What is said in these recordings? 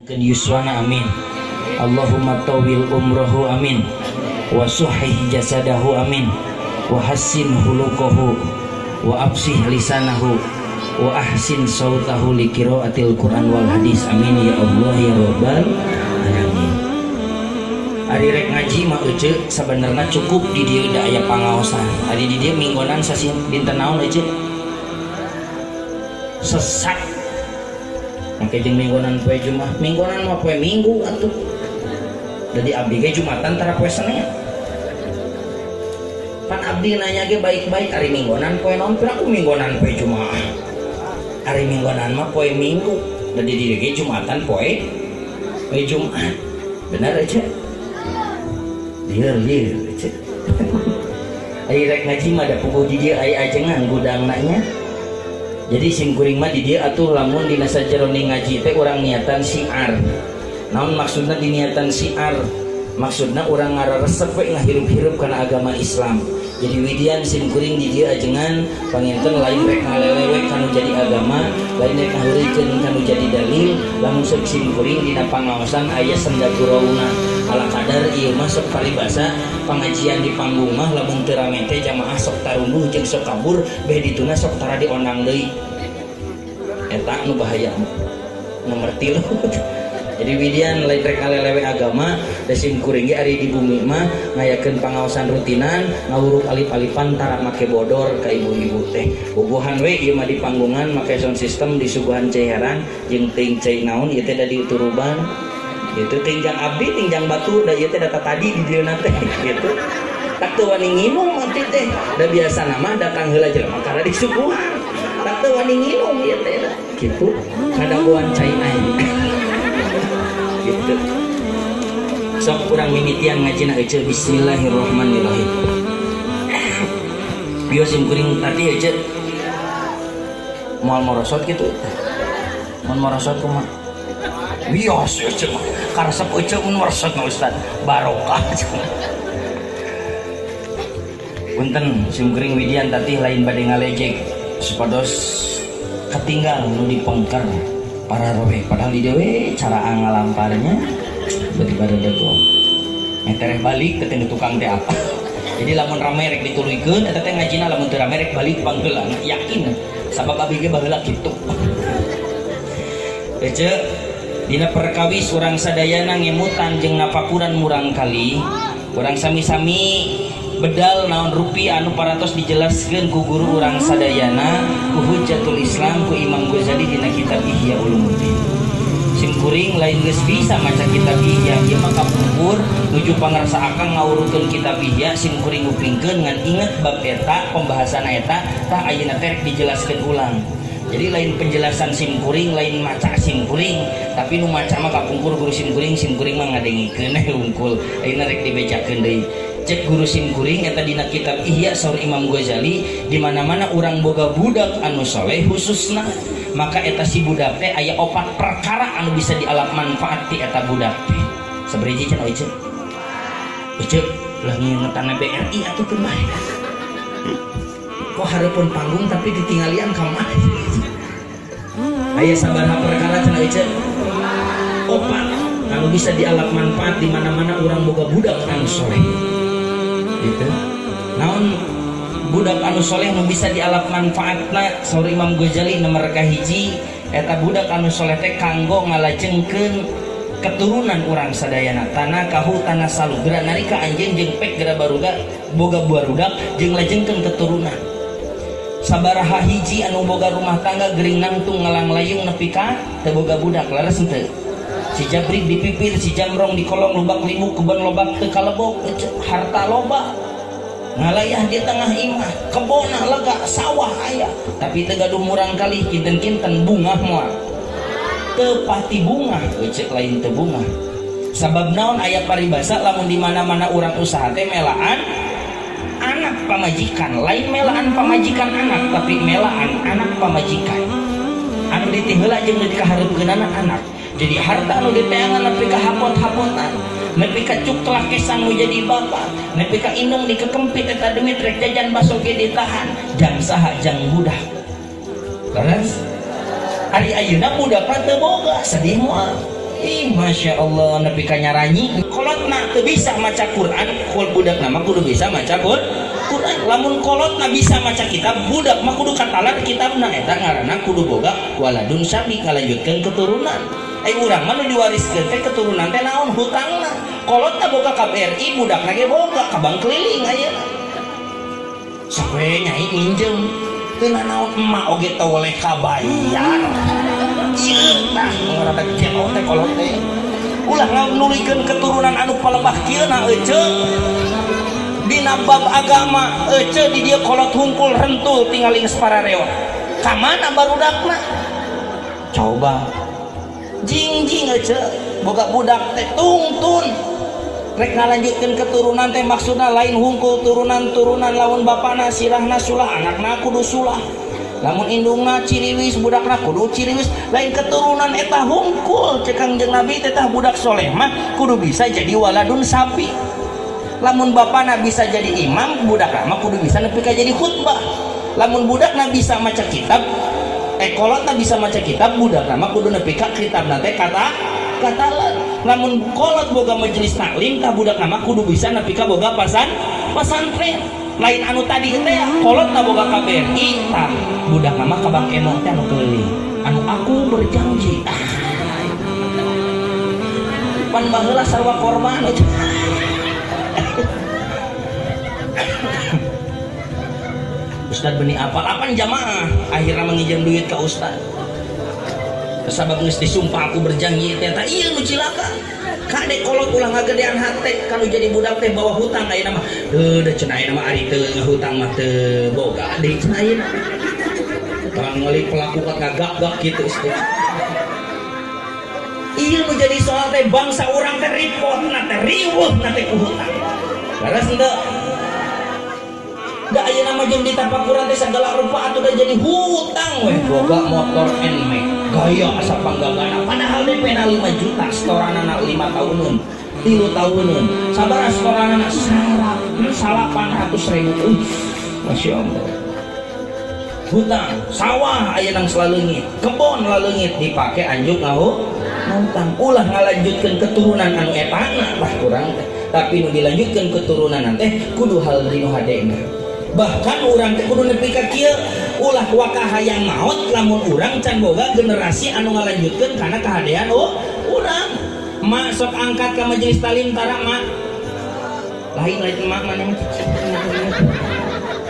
Yuswana, amin. Allahumma tawil umrohu, amin, wa suhih jasadahu, amin, wa hassin hulukohu, wa afsih lisanahu, wa ahsin sautahu li qiraatil Quran wal hadis, amin ya Allah ya rabbal alamin. Ari rek ngaji mah, ece, sabenerna cukup di dieu, da aya pangaosan. Ari di dieu minggonan sasih dinten naon, ece? Sesat make jeung minggonan poe Jumat. Minggonan mah poe Minggu atuh. Jadi abdi ge Jumatan tara poe Senin. Pan abdi nanya ge baik-baik, ari minggonan poe naon? Piraku minggonan poe Jumat? Ari minggonan mah poe Minggu. Jadi di ge Jumatan poe poe Jumat. Benar aja? Lieur lieur aja. Ari rek ngaji mah da puguh di dieu aya ajengan gudangna nya. Jadi sim kuring mah di dieu atuh, lamun dina sajeroning ngaji teh urang niatan siar. Naon maksudna diniatan siar? Maksudna urang ngararesep we ngahirup-hirup kana agama Islam. Jadi widian sim kuring di dieu ajengan panginten lain rek ngalelewe kanu jadi agama, lain rek ngaheureuikeun kanu jadi dalil. Lamun seuk sim kuring dina pangaosan aya senda gurauna ala kadar. Ieu mah sok paribasa pengajian di panggung mah lamun teu rame teh jamaah sok tarunduh jeung sok kabur, beh dituna sok tara diondang deui. Eta nu bahaya nomor 3. Jadi widian lain rek ngalelewe agama, da sim kuring ge ari di bumi mah ngayakeun pangaosan rutinan, ngawuruk alip-alipan, tara make bodor ka ibu-ibu teh. Bubuhan we ieu mah di panggungan make sound system, disuguhan cai herang jeung teuing cai naon ieu teh, da dituruban itu tingjang abdi, tingjang batu, da ieu teh data tadi di dieu teh gitu. Tak teu wani nginum abdi teh, da biasa nama datang heula jelema karena disuguhan. Tak teu wani nginum ieu teh gitu, kadagoan cai aing gitu. Sok kurang mimitian ngajina, ece. Bismillahirrahmanirrahim. Bios sim kuring tadi, ece, moal morosot gitu. Mun morosot kumaha? Bios ece mah karesep ece mun morosot mah, Ustad barokah. Punten sim kuring widian tadi lain bade ngalejek, supados ketinggal nu dipengker para rowe, padahal di dewe cara ngalamparnya bagi pada dago metereh balik ke tukang teh apa. Jadi lamun rame rek dituluykeun eta teh ngajina, lamun teu rame rek balik panggelan, yakin, sabab abdi ge baheula kitu. Ece, dina perkawis urang sadayana ngemutan jeung napakuran murang kali, urang sami-sami bedal naon rupi anu parantos dijelaskeun ku guru urang sadayana, ku Hujjatul Islam, ku Imam Ghazali dina kitab Ihya Ulumuddin. Sim kuring lain geus bisa maca kitab Ihya, ieu mah kapungkur nuju pangarsa akang ngawurukeun kitab Ihya, sim kuring ngupingkeun ngan inget bab eta, pembahasan eta. Tah, ayeuna teh rek dijelaskeun ulang. Jadi lain penjelasan sim kuring, lain maca sim kuring, tapi nu maca mah kapungkur guru sim kuring, sim kuring mah ngadengikeun hungkul. Ayeuna rek dibejakeun deui. Cek guru sim kuring eta dina kitab Ihya, saur Imam Ghazali, di mana-mana urang boga budak anu soleh khususna, maka eta si budak teh aya opat perkara anu bisa dialap manfaat ti eta budak teh. Sabaraha cenah, ece? Ece lah ngingetan BRI atuh, keun bae. Kok hareupeun panggung tapi ditinggalian ka mana? Aya sabaraha perkara cenah, ece? Opat anu bisa dialap manfaat di mana-mana urang boga budak anu soleh gitu. Naon budak anu soleh nu bisa dialap manfaatna? Saur Imam Ghazali, nomor kahiji, eta budak anu soleh teh kanggo ngalajengkeun keturunan urang sadayana, tanah kahu tanah salu. Geura nalika anjeun jeung pek geura baruga boga barudak jeung lajengkeun keturunan. Sabaraha hiji anu boga rumah tangga gering nangtung ngalanglayung nepi ka teu boga budak? Leres henteu? Si jabrik di pipir, si jamrong di kolong, lubak libuk kebon lobak teu kalebok. Harta loba ngalayah di tengah imah, kebona lega, sawah aya, tapi teu gaduh murang kali. Kinten-kinten bungah moal? Teu pati bungah, cek, lain teu bungah. Sabab naon? Aya paribasa, lamun di mana-mana urang usaha teh melaan anak pamajikan, lain melaan pamajikan anak, tapi melaan anak pamajikan. Anu ditiheula jeung nu dikahareupeun anak. Jadi harta anu diteangan nepi ka hapot-hapotan, nepi ka cuklah kesang nu jadi bapak, nepi ka indung dikekempit eta duit, rek jajan baso ge ditahan. Jang saha? Jang budak. Leres? Ari ayeuna budak mah teu boga, sedih moal? Ih. Masya Allah, nepi ka nyaranyi. Kolotna teu bisa maca Quran, kol budakna mah kudu bisa maca Quran. Lamun kolotna bisa maca kitab, budak mah kudu katalar kitabna. Eta ngaranna kudu boga waladun sabi, ngalanjutkeun keturunan. Eh, urang mah nu diwariskeun teh keturunan teh naon? Hutangna. Kolotna boga KBRI, budakna ge boga ka bank keliling ayeuna. Sok we nyai minjem. Teu nanaon, emak oge teu oleh kabayar. Ieu tah ngaranna gelo teh kolot teh. Ulah nuluykeun keturunan anu palebah kieu na ece. Dina bab agama ece di dieu kolot hungkul rentul tingali geus parareot. Ka mana barudakna? Coba jingjing ece boga budak teh tungtun rek ngalanjutkeun keturunan teh, maksudna lain hungkul turunan-turunan. Lamun bapana sirahna sulah, anakna kudu sulah. Lamun indungna ciriwis, budakna kudu ciriwis. Lain keturunan eta hungkul. Cek Kangjeng Nabi teh, tah budak soleh mah kudu bisa jadi waladun sapi. Lamun bapana bisa jadi imam, budakna mah kudu bisa nepi ka jadi khutbah. Lamun budakna bisa maca kitab, eh, kolotna bisa maca kitab, budakna mah kudu nepi ka kitabna teh kata katalan. Lamun kolot boga majelis taklim, tah budakna mah kudu bisa nepi ka boga pasantren. Lain anu tadi teh, kolotna boga KBRI, tah budakna mah ka Bang Emo teh anu keliling anu aku berjanji. Ah, pan baheula sarua korban eta. Ustad beni apal apan jamaah akhirnya menginjam duit ke ustad sabab geus disumpah aku berjanji teh. Tah ieu nu cilaka. Kade kolot ulah ngagedean hate kanu jadi budak teh bawa hutang. Ayeuna mah heuh da cenah, ayeuna mah ari teu ngahutang mah teu boga deui cenah ayeuna. Tong ngeuli pelaku kat ngagak-gak kitu Ustaz. Ieu nu jadi soal teh, bangsa urang teh ripotna teh, riweuhna teh ku hutang. Leres henteu? Da ayeuna mah jeung ditapakuran teh sagala rupa atuh da jadi hutang we. Boga motor NMAX, gaya asa panggagana, padahal DP na 5 juta, setoranana 5 tahunan, 3 tahunan. Sabaraha setoranana? 800 ribu. Masya Allah. Hutang, sawah ayeuna geus laleungit, kebon laleungit dipake anjuk ngahutang. Ulah ngalanjutkeun keturunan anu etana lah kurang teh. Tapi nu dilanjutkeun keturunan teh kudu hal dinu hadena. Bahkan urang teh kudu nepi ka kieu, ulah waka hayang maot lamun urang can boga generasi anu ngalanjutkeun kana kahadean oh urang. Mak sok angkat ka majelis talim tara, mak? Lain, lain mak mana mah.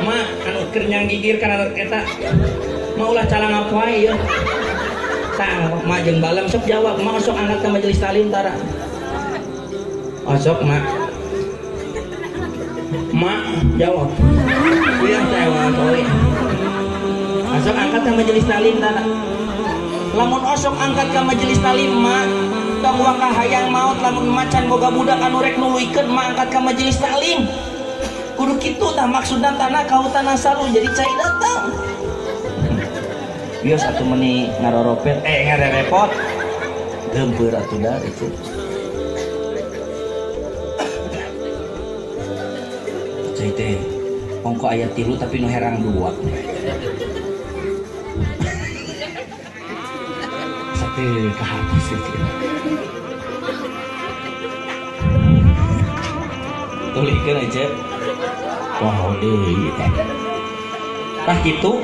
Mak anu keur nyang gigir kana eta mak, ulah calang apa ieu. Tah, mak jeung balem sok jawab, mak sok angkat ka majelis talim tara? Oh, sok mak. Mak jawab. Iya, saya sorry. Osok angkat ke majelis talim tara? Lamun osok angkat ke majelis talim, mak, tong waka hayang maut lamun macan boga budak anu rek nuluykeun mak angkat ke majelis taklim. Kudu kitu tah maksudna tanah kau tanah salu jadi cai datang. Bios atuh meni ngaroropet, eh, ngarerepot. Gempeur atuh da itu. Cai teh ongko aya tilu tapi nu herang dua. Sate kahapus itu. Tulihkeun aja. Wah, deui teh. Tah kitu.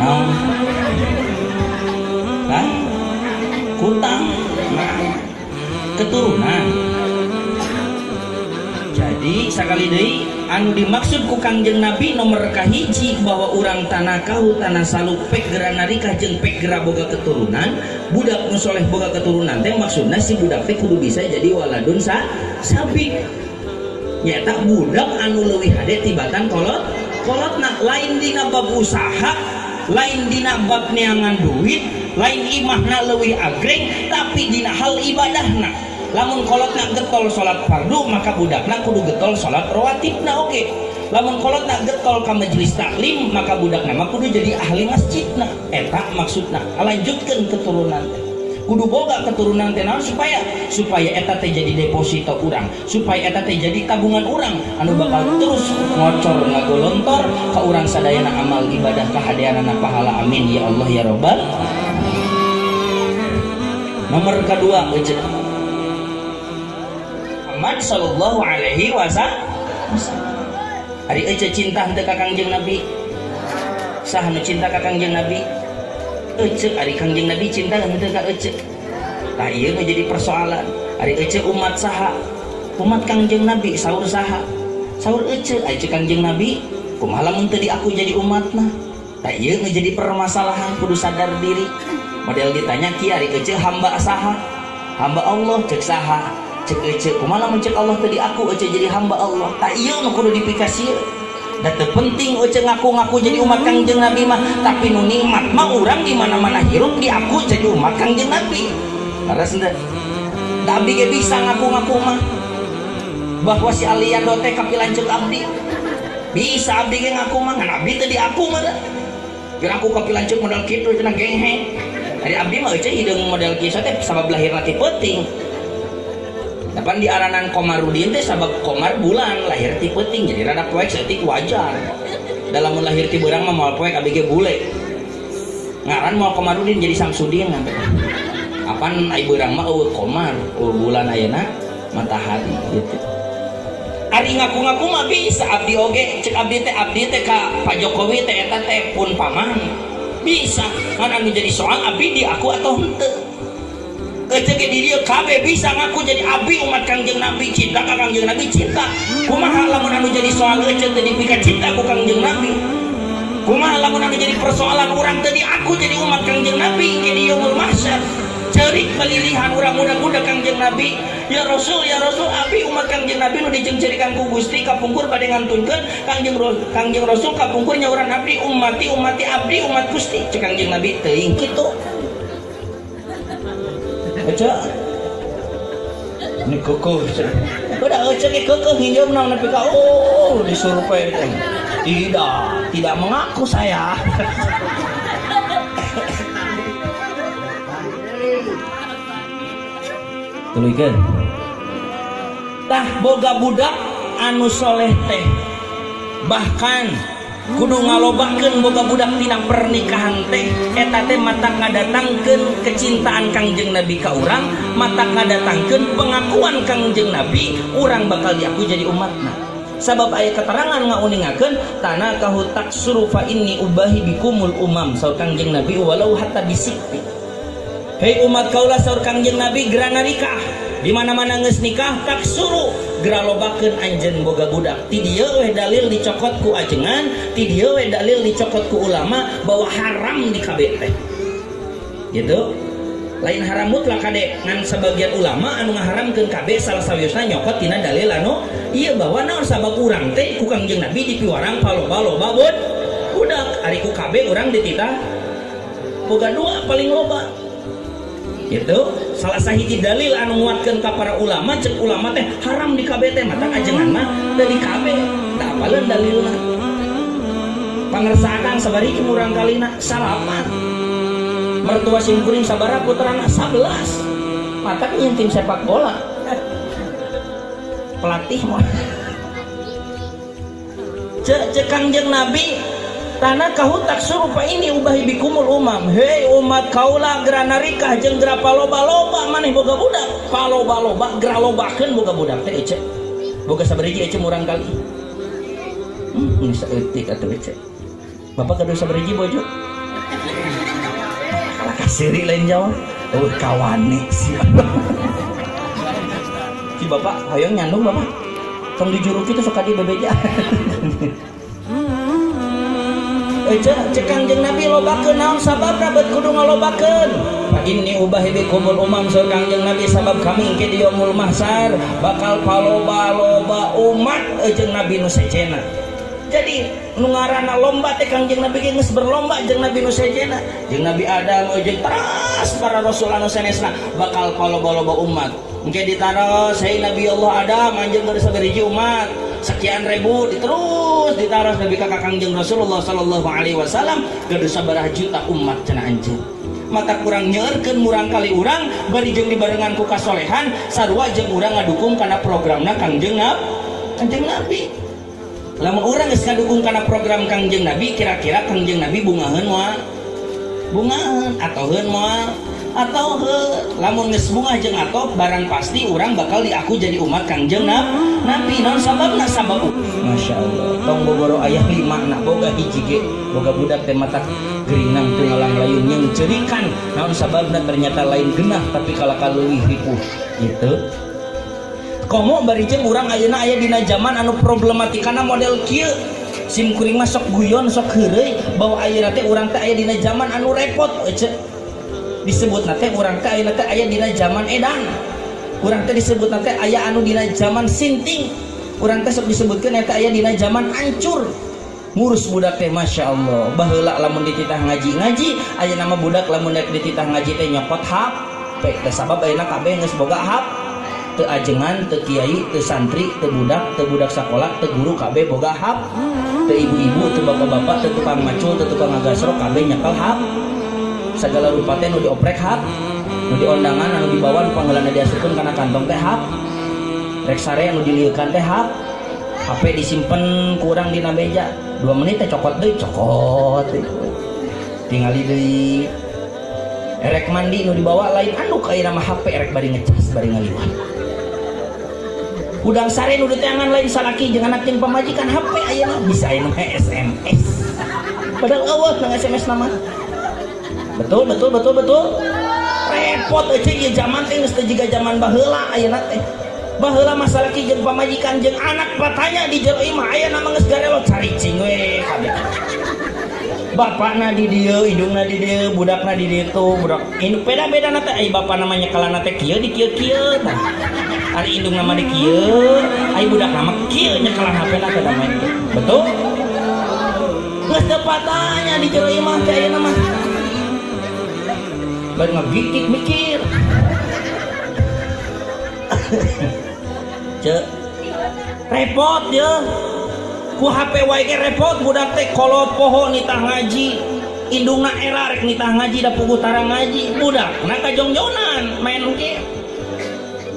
Naon? Hah? Hutang. Nah, keturunan. Jadi sakali deui anu dimaksud ku Kangjeng Nabi nomor kahiji bahwa urang tanah kahu tanah salu pek gera narikah jeung pek gera boga keturunan, budak nu soleh boga keturunan teh maksudna si budak teh kudu bisa jadi waladun sabi. Nyaeta budak anu leuwih hade tibatan kolot kolotna, lain dina bab usaha, lain dina bab neangan duit, lain imahna leuwih agreng, tapi dina hal ibadahna. Lamun kolotna getol salat fardu, maka budakna kudu getol salat rawatibna oge. Lamun kolotna getol ka majelis taklim, maka budakna mah kudu jadi ahli masjidna. Eta maksudna lanjutkeun keturunan teh. Kudu boga keturunan teh naon? Supaya supaya eta teh jadi deposito urang, supaya eta teh jadi tabungan urang anu bakal terus ngocor ngagolontor ka urang sadayana amal ibadah kahadeanana pahala. Amin ya Allah ya robbal. Nomor kedua ece Muhammad sallallahu alaihi wasallam. Ari ece cinta henteu ka Kangjeng Nabi? Saha nu cinta ka Kangjeng Nabi? Ece. Ari Kangjeng Nabi cinta henteu ka ece? Tah, ieu nu jadi persoalan. Ari ece umat saha? Umat Kangjeng Nabi. Saur saha? Saur ece. Ari ceuk Kangjeng Nabi kumaha lamun teu diaku jadi umatna? Tah, ieu nu jadi permasalahan, kudu sadar diri. Model ditanya kieu, ari ece hamba saha? Hamba Allah. Cek saha? Cek ece. Kumaha lamun cek Allah teu diaku ece jadi hamba Allah? Tah, ieu nu kudu dipikasieun. Da teu penting ece ngaku-ngaku jadi umat Kangjeng Nabi mah, tapi nu nikmat mah urang di mana-mana hirup diaku jadi umat Kangjeng Nabi. Leres henteu? Da abdi ge bisa ngaku-ngaku mah bahwa si Aliando teh kapilanceuk abdi. Bisa abdi ge ngaku mah, ngan abdi teu diaku mah da. Biar aku kapilanceuk model kitu cenah genghe. Ari abdi mah ece hideung model kieu teh sabab lahirna ti peuting. Dapan diaranan Komarudin teh sabab komar bulan, lahir ti peuting, jadi rada poek saeutik wajar. Dalam lahir ti beurang mah moal poek, abg bule. Ngaran moal Komarudin, jadi Samsudin sampai. Apan ai beurang mah euweuh komar, euweuh bulan, ayeuna matahari gitu. Ari ngaku-ngaku mah bisa abdi oge, cek abdi teh ka Pak Jokowi teh eta teh pun paman. Bisa, kan anu jadi soal abdi diaku atau henteu. Ece ge di dieu kabeh bisa ngaku jadi abdi umat Kangjeng Nabi, cinta ka Kangjeng Nabi, cinta. Kumaha lamun anu jadi soal ece teu dipika cinta ku Kangjeng Nabi? Kumaha lamun anu jadi persoalan urang teu diaku jadi umat Kangjeng Nabi ke di yaumul mahsyar? Cerik pelilihan urang muda-muda Kangjeng Nabi, ya Rasul, ya Rasul, abdi umat Kangjeng Nabi nu diceungceurikan ku Gusti kapungkur bade ngantunkeun Kangjeng Kangjeng Rasul kapungkur nyauran abdi ummati ummati, abdi umat Gusti. Cek Kangjeng Nabi, teuing kitu. Ece ini kekeh, udah ece ge kekeh nginjem nang nepi ka oh disurvei teh. Tidak, tidak mengaku saya. Tuluykeun. Tah, boga budak anu soleh teh, bahkan kudu ngalobakeun boga budak tina pernikahan teh, eta teh matak ngadatangkeun kecintaan Kangjeng Nabi ka urang, matak ngadatangkeun pengakuan Kangjeng Nabi, urang bakal diaku jadi umatna. Sabab aya keterangan ngauningakeun tanakahu taksuru fa inni ubahi bikumul umam, saur Kangjeng Nabi, walau hatta bisikti. Hei umat kaula, saur Kangjeng Nabi, gera nikah. Di mana-mana geus nikah, taksuru, gera lobakeun anjeun boga budak. Ti dieu weh dalil dicokot ku ajengan, ti dieu weh dalil dicokot ku ulama bahwa haram di KB teh. Gitu. Lain haram mutlak kade, ngan sebagian ulama anu ngaharamkeun KB salah sawiosna nyokot tina dalil anu ieu, bahwa naon sabab urang teh ku Kangjeng Nabi dipiwarang paloba-loba budak. Ari ku KB urang dititah boga dua paling loba gitu. Salah sahiji dalil anu nguatkeun ka para ulama, cek ulama teh haram di KB teh, mata ajengan mah teu di KB tah, apaleun dalilna. Pangersa akang sabari murang kalina salapan, mertua simkuring sabaraha putrana? 11. Mata nyin tim sepak bola, pelatih mah. Cek cek Kangjeng Nabi, tanakahu taksuru fa inni ubahi bikumul umam. Hei umat kaula, gera narikah jeung gera paloba-loba maneh boga budak. Paloba-loba, gera lobakeun boga budak teh. Ece boga sabaraha ece murang kali? Ini saeutik atuh ece. Bapak gaduh sabaraha bojo? Kalah kasiri lain jawab. Oh, kawane si bapak. Si bapak hoyong nyandung, bapak tong dijuruki tuh sok di bebeja. Ece, cek Kangjeng Nabi, lobakeun. Naon sababna bet kudu ngalobakeun? Fa inni ubahi bikumul umam, saur Kangjeng Nabi, sabab kami engke di yaumul mahsyar bakal paloba-loba umat jeung Nabi nu sejenna. Jadi nu ngaranna lomba teh Kangjeng Nabi ge geus berlomba jeung Nabi nu sejenna, jeung Nabi Adam, jeung teras para rasul anu sanesna, bakal paloba-loba umat. Engke ditaros, "Hei Nabi Allah Adam, anjeun baru sabaraha umat?" Sekian ribu. Terus ditaros Nabi ka Kangjeng Rasulullah sallallahu alaihi wasallam, "Gaduh sabaraha juta umat cenah anjeun?" Mata kurang nyeurkeun murang kali urang bari jeung dibarengan ku kasolehan, sarua jeung urang ngadukung kana programna Kangjeng Nabi. Kangjeng Nabi, lamun urang geus ngadukung kana program Kangjeng Nabi, kira-kira Kangjeng Nabi bungaheun moal? Bungaheun atauheun moal? Atau heuh, lamun geus bungah jeung atoh barang pasti urang bakal diaku jadi umat Kangjeng Nabi. Naon sababna? Sabab Masya Allah, tong boboro ayah lima nak boga hiji ge boga budak teh mata gerinang teu ngalang layung yang cerikan. Naon sababna? Ternyata lain genah tapi kalakal leuwih ripuh gitu. Komo bari jeung urang ayeuna aya dina zaman anu problematikana model kieu. Sim kuring mah sok guyon sok heureuy bahwa ayeuna teh urang teh aya dina zaman anu repot ece. Disebutna teh urang teh ayeuna teh aya dina zaman edan. Urang teh disebutna teh aya anu dina zaman sinting. Urang teh sok disebutkeun eta aya dina zaman hancur. Ngurus budak teh Masya Allah. Baheula lamun dititah ngaji-ngaji, ayeuna mah budak lamun rek dititah ngaji teh nyokot HP. Teh sabab ayeuna kabeh geus boga HP. Teu ajengan, teu kiai, teu santri, teu budak sakola, teu guru kabeh boga HP. Teu ibu-ibu, teu bapak-bapak, teu tukang macul, teu tukang ngagasrok kabeh nyekel HP. Segala rupa teh nu dioprek HP, nu diondangan, anu dibawa, nu panggeulana diasupkeun kana kantong teh HP. Rek sare anu dilieukan teh HP. HP disimpen kurang dina meja, 2 menit teh cokot deui, cokot deui. Tingali deui. Erek mandi nu dibawa lain anduk ayeuna mah HP erek bari ngecas bari ngaliwat. Hudang sare nu diteangan lain salaki jeung anak jeung pamajikan HP ayeuna bisa ayeuna mah SMS. Padahal eueuh nang SMS nama. Betul betul betul betul. Repot euy ieu zaman teh geus teu jiga zaman baheula ayeuna teh. Baheula mah salaki jeung pamajikan jeung anak patanya di jero imah, ayeuna mah geus garelo caricing we kabeh. Bapakna di dieu, indungna di dieu, budakna di ditu, budak indung beda-beda teh ai bapakna mah nyekelana teh kieu di kieu-kieu tah. Ari indungna mah di kieu, ai budakna mah kieu nyekelan HP-na teh da main teh. Betul? Geus teu patanya di jero imah teh ayeuna mah. Bari ngagikik mikir. Cek repot ya. Ku HP wae ge repot budak teh kolot poho nitah ngaji. Indungna era rek nitah ngaji da puguh tara ngaji. Budakna kajongjonan main game.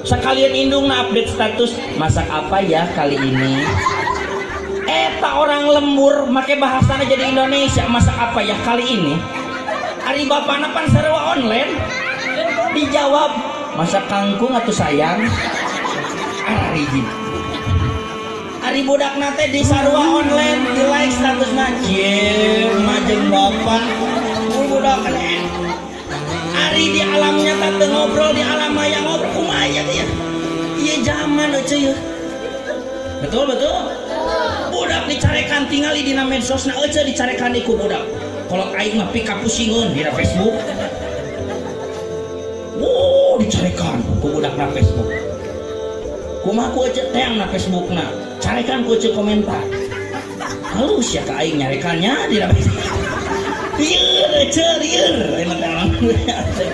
Sekalian indungna update status masak apa ya kali ini. Eta orang lembur make bahasana jadi Indonesia masak apa ya kali ini. Ari bapana pan sarua online. Dijawab masak kangkung atau sayang. Ari jin. Ari budakna teh di sarua online di like statusna cie majeng bapak. Budak Ari di alam nyata teu ngobrol di alam maya ngobrol kumaha teh ya. Ieu zaman euy ya. Betul betul. Budak dicarekan tingali dina medsosna euy dicarekan ku budak. Kolot aing mah pikapusingeun dina Facebook. Wow, dicarekan ku budak na Facebook. Kumaha ku euy teang na Facebookna. Carekan ku euy komentar. Halus ya ka aing nyarekannya dina Facebook. Lieur euy lieur emang teh.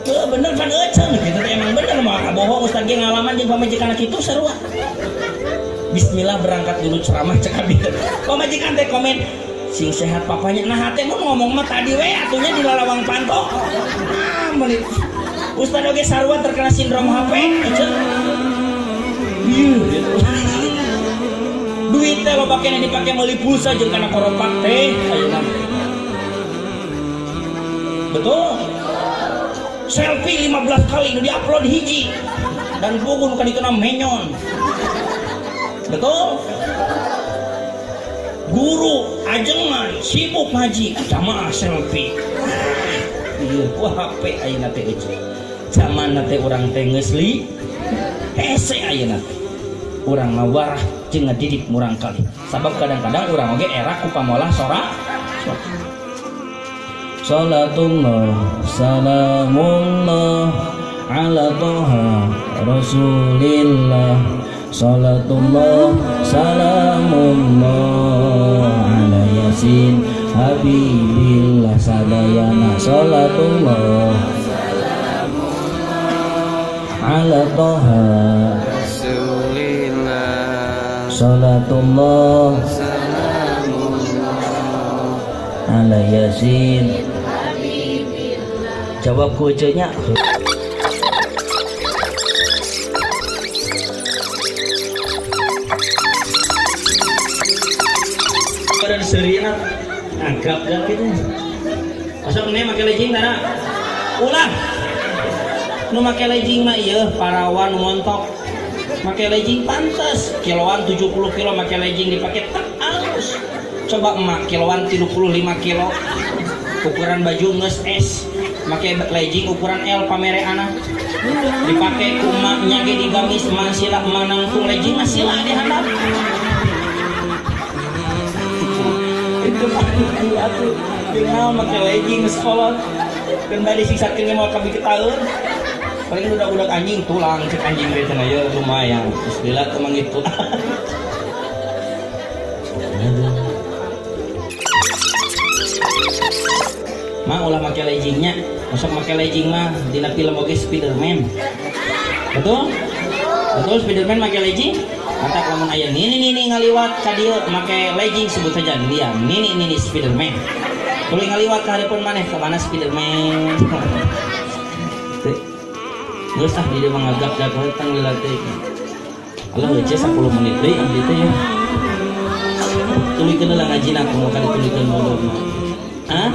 Tuh bener kan euy gitu teh emang bener mah bohong ustaz ge ngalaman jeung pamajikan kitu sarua. Bismillah berangkat dulu ceramah cek abi. Pamajikan teh komen sing sehat papanya. Nah hate mun ngomong mah tadi we atunya di lalawang panto. Ah meuni ustaz oge sarua terkena sindrom HP euy. Ieu gitu. Duit teh loba keneh dipake meuli pulsa jeung kana koropak teh ayeuna. Betul? Selfie 15 kali nu diupload hiji dan pugun ka dituna menyon. Betul? Guru ajengan sibuk ngaji jamaah selfie. Ieu ku HP ayeuna teh euy. Zaman teh urang teh geus li hese ayeuna teh. Urang mah warah jeung ngadidik murang kali. Sabab kadang-kadang urang oge era ku pamolah sora. Salatullah salamullah ala toha Rasulillah. Salatullah salamullah ala Yasin Habibillah. Sadayana salatullah ala toha Rasulillah. Salatullah Salamullah ala Yasin. Jawab ku nya. Badan serina nangkap gak gitu. Masuk nih make legging tara. Ulah. Nu make legging mah ieu parawan nu montok. Make legging pantes, kiloan 70 kilo make legging dipake tek alus. Coba emak kiloan 35 kilo. Ukuran baju geus S, make legging ukuran L pamere anak. Dipake ku emaknya ge di gamis emak sila emak nangtung legging mah sila di handap. Itu paling atuh. Tinggal make legging sekolah. Dan bari siksakeun moal kabeh ketaeun. Paling udah-udah anjing tulang cek anjing teh cenah ya lumayan. Terus lila teu manggih tulang. Mah ulah make leggingnya, masuk make legging mah dina film oge Spiderman. Betul? Betul Spiderman make legging? Mantap lamun aya nini nini ngaliwat ka dieu make legging sebut saja dia nini nini Spiderman. Tuluy ngaliwat ka hareupeun maneh ka mana Spiderman. Geus ah di dieu mah ngagap-gap we tang lila teh. Allah heueuh 10 menit deui abdi teh ya. Tuluykeun heula ngajina kumaha ka dituluykeun bodoh mah. Hah?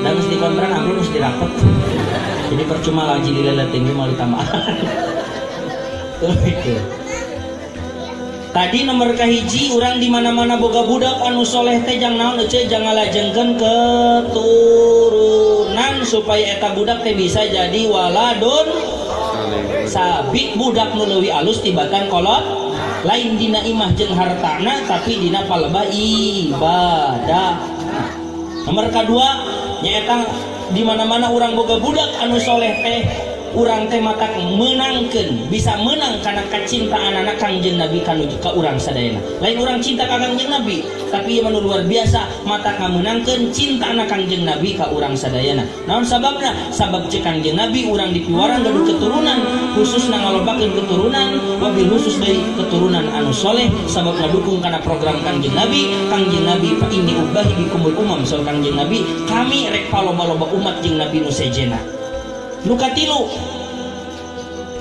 Da geus dikontrak amplop geus dirapet. Jadi percuma lah ngaji lila tinggi mau ditambah. Tuluykeun. Tadi nomor kahiji urang di mana-mana boga budak anu soleh teh jang naon euceu jang ngalajengkeun keturunan supaya eta budak teh bisa jadi waladun sabik budak nu leuwih alus tibatan kolot lain dina imah jeung hartana tapi dina palebah ibadah. Nomor kadua nyaeta di mana-mana urang boga budak anu soleh teh urang teh matak meunangkeun bisa meunang kana kacintaan anak Kangjeng Nabi kanu ka urang sadayana. Lain urang cinta ka Kangjeng Nabi tapi ieu mah luar biasa matak ngameunangkeun cinta anak Kangjeng Nabi ka urang sadayana. Naon sababna? Sabab ceuk Kangjeng Nabi urang dipiwarang gaduh keturunan khususna ngalobakeun keturunan wabil khusus deui keturunan anu soleh sabab ngadukung kana program Kangjeng Nabi. Kangjeng Nabi fa inni ubahi bikumul umam saur Kangjeng Nabi kami rek paloba-loba umat jeung Nabi nu sejena. Nu katilu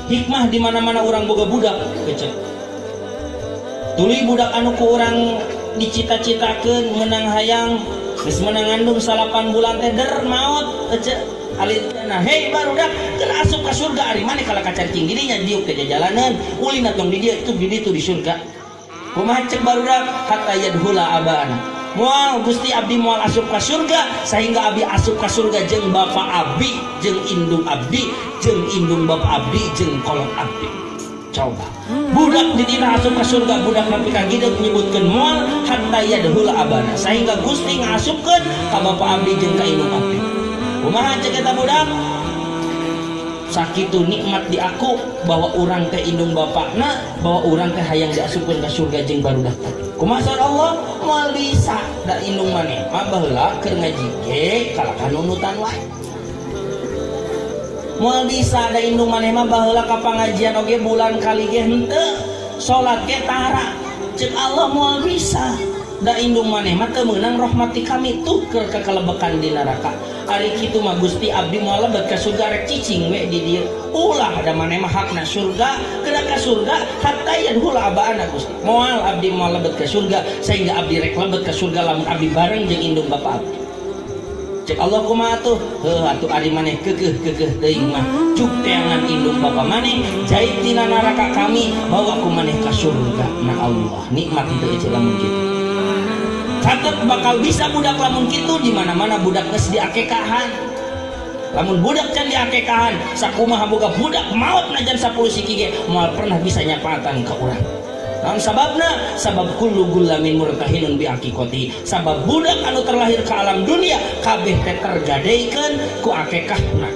hikmah di mana-mana urang boga budak kecek. Tuluy budak anu ku urang dicita-citakeun menang hayang geus menang ngandung 8 bulan teh der maot kecek alitna hei barudak keur asup ka surga ari maneh kalah kacarcing dirinya diuk teh jajalaneun ulina tong di dieu itu di ditu di surga. Kumaha cek barudak hatta yadhula abana. Moal Gusti abdi moal asup ka surga sehingga abdi asup ka surga jeung bapa abdi jeung indung abdi jeung indung bapa abdi jeung kolot abdi. Coba budak dititah asup ka surga budak nepi ka gideug nyebutkeun moal hatta yadhula abana sehingga Gusti ngasupkeun ka bapa abdi jeung ka indung abdi. Kumaha cek eta budak? Sakitu nikmat di aku bahwa urang teh indung bapakna bahwa urang teh hayang diasupkeun ka surga jeung barudak teh. Kumaha saur Allah? Moal bisa da indung maneh mah baheula keur ngaji ge kalah kanunutan wae. Moal bisa da indung maneh mah baheula ka pangajian oge bulan kali ge henteu, salat ge tara. Ceuk Allah moal bisa da indung maneh mah teu meunang rahmat ti kami tuh keur kakalebekan di neraka. Ari kitu mah Gusti abdi moal lebet ka surga rek cicing we di dieu. Ulah da maneh mah hakna surga, kena ka surga hatta yadhula abaana Gusti. Moal abdi moal lebet ka surga sehingga abdi rek lebet ka surga lamun abdi bareng jeung indung bapa abdi. Cek Allah kumaha atuh? Heuh atuh ari maneh keukeuh-keukeuh teuing mah cuk teangan indung bapa maneh jait tina neraka kami bawa ku maneh ka surga. Nah Allah nikmat henteu ieu lamun kitu. Catet bakal bisa budak lamun kitu di mana-mana budak geus diakekahan. Lamun budak can diakekahan sakumaha boga budak maot najan 10 siki ge moal pernah bisa nyapaatan ka urang. Naon sababna? Sabab kullu gulamin murtahinun bi aqiqati. Sabab budak anu terlahir ka alam dunia kabeh teh tergadeikeun ku akekahna.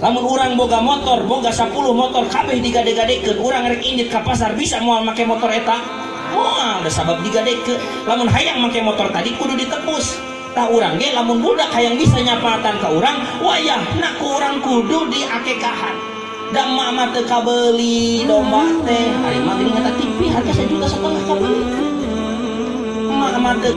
Lamun urang boga motor, boga 10 motor kabeh digade-gadekeun, urang rek indit ka pasar bisa moal make motor eta? Moal, da sabab digadekeun. Lamun hayang make motor tadi kudu ditebus. Tah urang ge lamun budak hayang bisa nyapaatan ka urang, wayahna ku urang kudu diakekahan. Da emak mah teu kabeuli domba teh, ari mah geuning eta TV harga 1,5 juta kabeuli. Emak mah teu